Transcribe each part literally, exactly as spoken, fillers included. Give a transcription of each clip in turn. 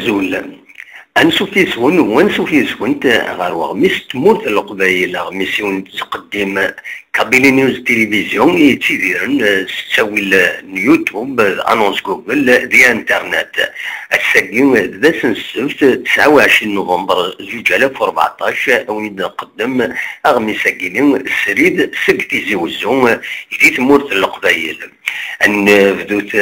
Azul. Ansuf yis-wen u ansuf yis-went ɣer weɣmis n tmurt n Leqbayel, aɣmis i wen-d-tettqeddim Kabili News Télévision, yettidiren s ttawil n YouTube, d annonce Google, di Internet. Ass-agi d ass n ssebt, tesɛa u ɛecrin november zuǧ alaf u rbeɛṭac, a wen-id-nqeddem aɣmis-agi srid seg Tizi Wezzu, di tmurt n Leqbayel. Ad nebdut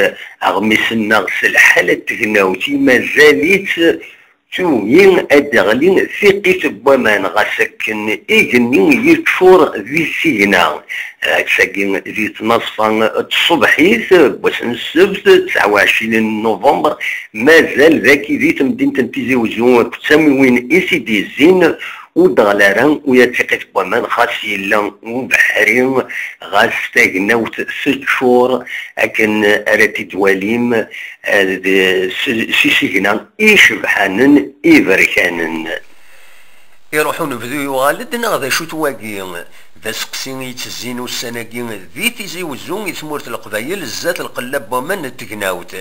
aɣmis-nneɣ s lḥala n tegnawt, i mazal-itt tugi ad d-teɣli tiqqit n waman, ɣas akken igenni yeččur d isigna. Ass-agi di tnaṣfa n tṣebḥit n wass n ssebt, tesɛa u ɛecrin november, mazal dagi di temdint n Tizi Wezzu akked tamiwin i s-id-yezzin, ur d-teɣli ara, ula d tiqqit n waman, xas yella ubeḥri, ɣas tagnawt teččur akken ara t-id-twalim, eh, d, s, s isigna icebḥanen, iberkanen. Iruḥ unebdu yuɣal-d, neɣ d acu-t wagi? D aseqsi i yettezzin ussan-agi di Tizi Wezzu i tmurt n Leqbayel, zdat lqella n waman n tegnawt.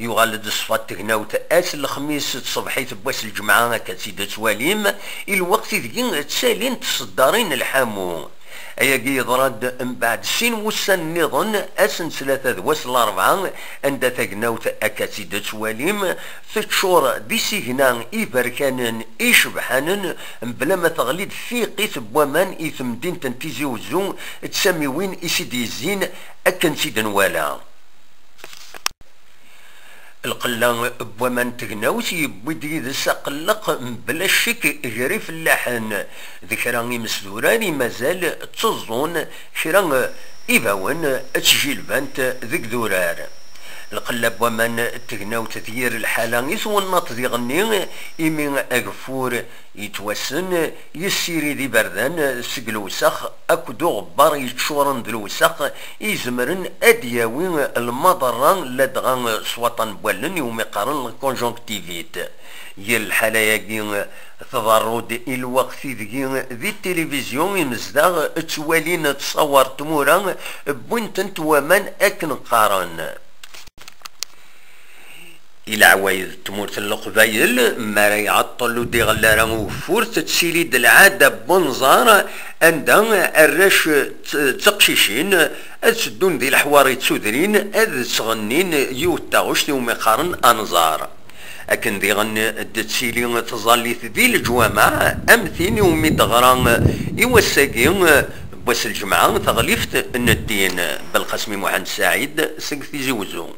Yuɣal-d ṣṣfa n tegnawt ass n lexmis tṣebḥit n wass n lǧemɛa, akka tt-id-tettwalim, i lweqt ideg ttalin tseddarin n lḥamu. Ayagi yeḍra-d mbeɛd sin wussan nniḍen, ass n ttlata d wass n larebɛa, anda tagnawt, akka tt-id-tettwalim, teččur d isigna iberkanen icebḥanen, mebla ma teɣli-d tiqqit n waman i temdint n Tizi Wezzu d tamiwin i s-id-yezzin, akken tt-id-nwala. Lqella n waman n tegnawt yewwi-d yid-s aqelleq mebla ccek gar ifellaḥen, d kra imesdurar i mazal tteẓẓun kra ibawen ttjilbant deg idurar. Lqella n waman n tegnawt d yir lḥala i twennaḍt d iɣenni, imi ageffur yettwassen, yessirid iberdan seg lewsex akked uɣebbar yeččuren d lewsex, izemren ad d-yawi lmaḍerra ladɣa s waṭṭan n wallen iwumi qqaren la conjonctivite. Yir lḥala-agi tḍerru-d i lweqt ideg di tilivizyu imezdaɣ ttwalin ttṣawar n tmura, wwin-tent waman akken qqaren. I leɛwayed n tmurt n Leqbayel, mi ara iɛeṭṭel ur d-iɣelli ara ugeffur, tettili-d lɛada n unẓar, anda arrac d, d teqcicin ad tteddun di leḥwari d tudrin, ad ttɣennin yiwet taɣect iwumi qqaren anẓar. Akken diɣen d-tettili tẓallit di leǧwameɛ, am tin iwumi d-teɣra i wass-agi n wass n lǧemɛa, taɣlift n ddin. Belqasmi Muḥend Saɛid seg Tizi Wezzu.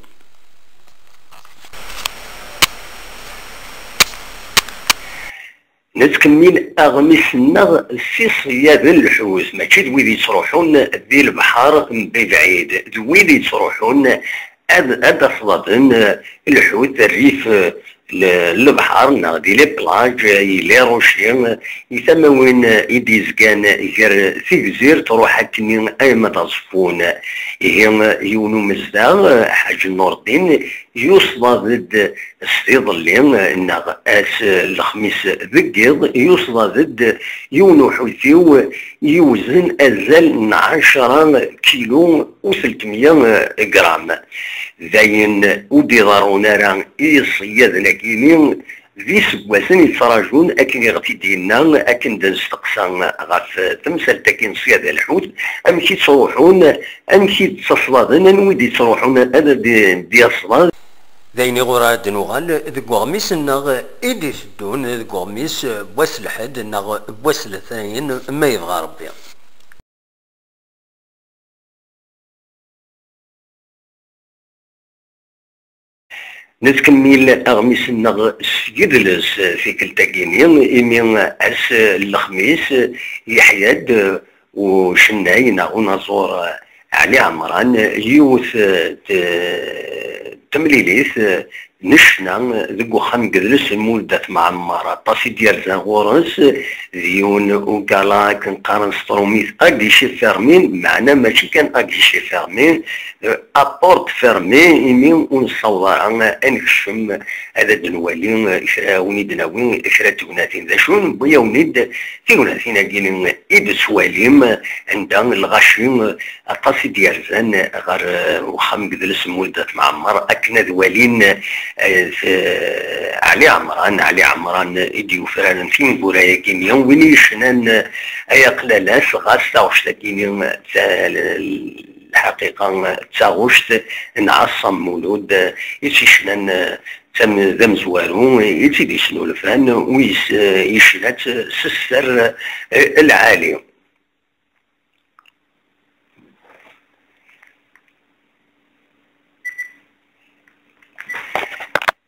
Nettkemmil aɣmis-nneɣ s iṣeyyaden n lḥut, mačči d wid yettruḥun di lebḥer mebɛid, d wid yettruḥun ad, ad d-aṣladen lḥut rrif, eh, le-, lebḥer neɣ di les plages, eh, i les rochers, eh, i tamawin, eh, i d-yezgan gar tigzir truḥ akkenni arma d Aẓeffun. Ihi, eh, yiwen umezdaɣ, eh, Ḥaǧ Nurdin, yuṣlaḍ-d s tiḍelli, eh, neɣ ass, eh, lexmis deg yiḍ, yuṣlaḍ-d yiwen uḥutiw, eh, yewzen azal n ɛecra kilu u tletmya gram. D ayen ur d-iḍerrun ara i yiṣeyyaden-agi-ni d iseggasen yettrajun, akken i ɣ-t-id-yenna, akken d-nesteqsa ɣef temsalt-agi n ṣṣyada n lḥut, amek i ttruḥun, amek i ttaṣladen, anwa i d-ittruḥun ad d-, d-yaṣlaḍ. D ayen iɣur ara d-nuɣal deg uɣmis-nneɣ i d-iteddun, deg uɣmis n wass lḥedd neɣ n wass letnayen, ma yebɣa Rebbi. Nettkemmil aɣmis-nneɣ s yidles tikkelt-agi-ni, imi ass n lexmis, yeḥya-d ucennay neɣ unaẓur Ɛli Ɛemran yiwet, eh, t-, temlilit, eh, n ccna deg uxxam n yidles n Mulud At Mɛemmer. Aṭas i d-yerzan ɣur-s, d yiwen ugala akken qqaren s trumit à guichet fermé, meɛna mačči kan à guichet fermé, eh, à porte fermée, imi ur nessaweḍ ara ad nekcem, ad d-nwali, eh, kra, ur d-nawi kra n tegnatin. D acu, newwi-yawen-id tignatin-agi-ni i d-tettwalim, anda lɣaci aṭas i d-yerzan ɣer, eh, uxxam n yidles n Mulud At Mɛemmer akken ad walin, eh, eh, eh, Ɛli Ɛemran, Ɛli Ɛemran i d-yufraren tineggura-agi-nni, win i yecnan, eh, ay aqlalas, ɣas taɣect-agi-nni, eh, lḥaqiqa, eh, d taɣect n Ɛaṣam Mulud, eh, i tt-yecnan, eh, d tam-, d amezwaru, eh, i tt-id-yesnulfan, u yes-, eh, yecna-tt s sser, eh, lɛali.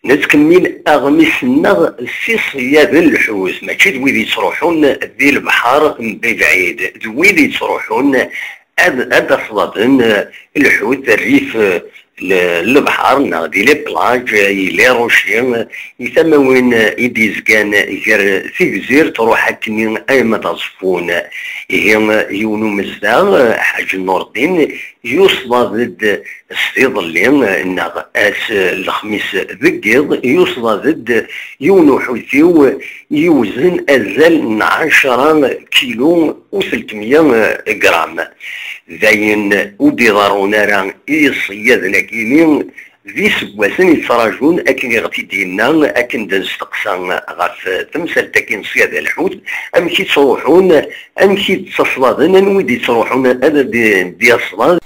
Nettkemmil aɣmis-nneɣ s iṣeyyaden n lḥut, mačči d wid yettruḥun di lebḥer mebɛid, d wid yettruḥun ad, ad d-aṣladen lḥut rrif n lebḥer neɣ di les plages, i les rochers, i tamawin i d-yezgan gar tigzir, truḥ akkenni arma d Aẓeffun. Ihi, yiwen umezdaɣ, Ḥaǧ Nurdin, yuṣlaḍ-d s tiḍelli neɣ ass n lexmis deg yiḍ, yuṣlaḍ-d yiwen uḥutiw yewzen azal n ɛecra kilu u teltmya gram. Dayen, ur d-iḍerrun ara i yiṣeyyaden-agi-ni d iseggasen yettraǧun akken i ɣ-t-id-yenna, akken d-nesteqsa ɣef temsalt-agi n ṣṣyada n lḥut, amek i ttruḥun, amek i d-ttaṣladen, anwa i d-ittruḥun ad d-, d-yaṣlad.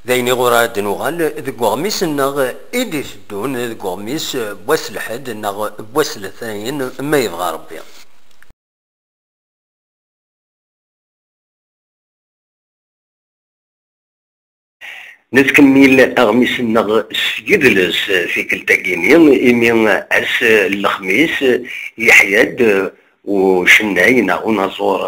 D ayen iɣur ara d-nuɣal deg uɣmis-nneɣ i d-iteddun, deg uɣmis n wass lḥedd neɣ n wass letnayen, ma yebɣa Rebbi. Nettkemmil aɣmis-nneɣ s yidles tikkelt-agi-ni, imi ass n lexmis yeḥya-d ucennay neɣ unaẓur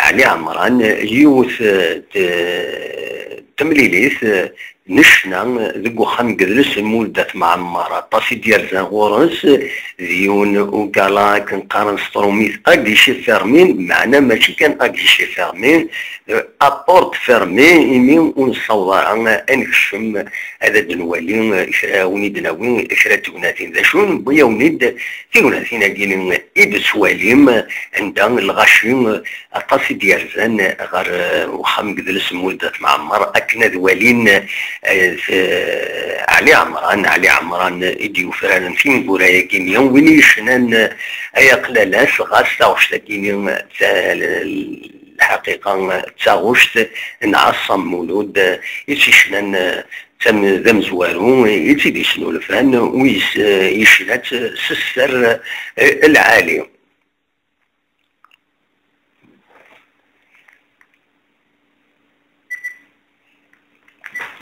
Ɛli Ɛemran yiwet, eh, t-, temlilit, eh, n ccna deg uxxam n yedles n Mulud At Mɛemmer. Aṭas i d-yerzan ɣur-s, d yiwen ugala akken qqaren s trumit, à guichet fermé, meɛna mačči kan à guichet fermé, eh, à porte fermée, imi ur nessaweḍ ara ad nekcem ad d-nwali, eh, kra, ad wen-id-nawi kra n tegnatin. D acu, newwi-yawen-id tignatin-agi i d-tettwalim, anda lɣaci aṭas i d-yerzan ɣer, eh, uxxam n yedles n Mulud At Mɛemmer akken ad walin, eh, s-, eh, Ɛli Ɛemran, Ɛli Ɛemran i d-yufraren tineggura-agi-nni, win i yecnan, eh, ay aqlalas, ɣas taɣect-agi-nni, eh, ta-, lḥaqiqa, eh, d taɣect n Ɛaṣam Mulud, eh, i tt-yecnan, eh, d tam-, d amezwaru, eh, i tt-id-yesnulfan, u yes-, eh, yecna-tt s sser, eh, lɛali.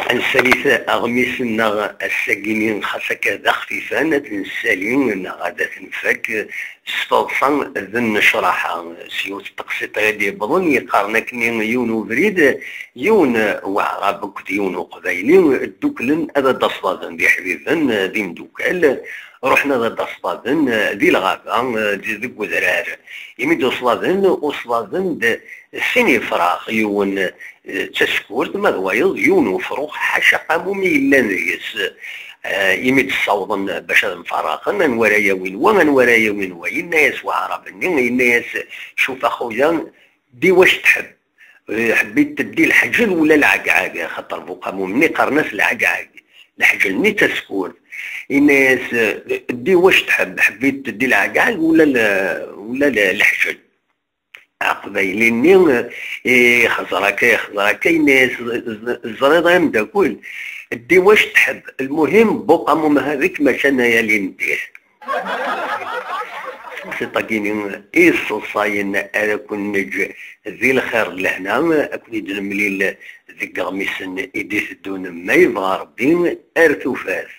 Ad nessalit aɣmis-nneɣ ass-agi-ni, xas akka d axfifan, ad t-nessali neɣ ad t-nfak s teḍsa d nnecraḥa. S yiwet n teqsiṭ i d-yewwḍen, yeqqaren akken yiwen ubrid, yiwen waɛrab akked yiwen uqbayli dduklen ad d-aṣladen d iḥbiben, d imdukal. Ruḥen ad d-aṣladen, eh, di lɣaba, eh, di, deg udrar. Imi d-uṣladen, uṣladen-d sin ifrax, yiwen, eh, d tasekkurt, ma d wayeḍ yiwen ufrux, ḥaca aqamum i yellan deg-s. Eh, imi d-ssawḍen bac ad mfaraqen, anwa ara yawin wa, anwa ara yawin wa, yenna-yas waɛrab-nni, yenna-yas: "Cuf a xuya, ddi wac tḥebb. Eh, ḥbit teddi lḥeǧel wala lɛegɛeg", axaṭer bu uqamum-nni qqaren-as lɛegɛeg, lḥeǧel-nni d tasekkurt. Yenna-yas, eh, ddi wac tḥebb, ḥbit teddi lɛegɛeg wala l-, wala l-, lḥeǧel. Aqbayli-nni, eh, ixẓer akka, ixẓer akka, yenna-yas: "Ẓ-, ẓ-, ẓriḍ a ameddakel, ddi wac tḥebb, lmuhim bu uqamum hada-k mačči ad yali ndih." Tiṭ-agi-ni i yesseḍsayen ara ken-neǧǧ di lxir d lehna, ad ken-id-nemlil deg iɣmisen i d-iteddun, ma yebɣa Rebbi, ar tufat.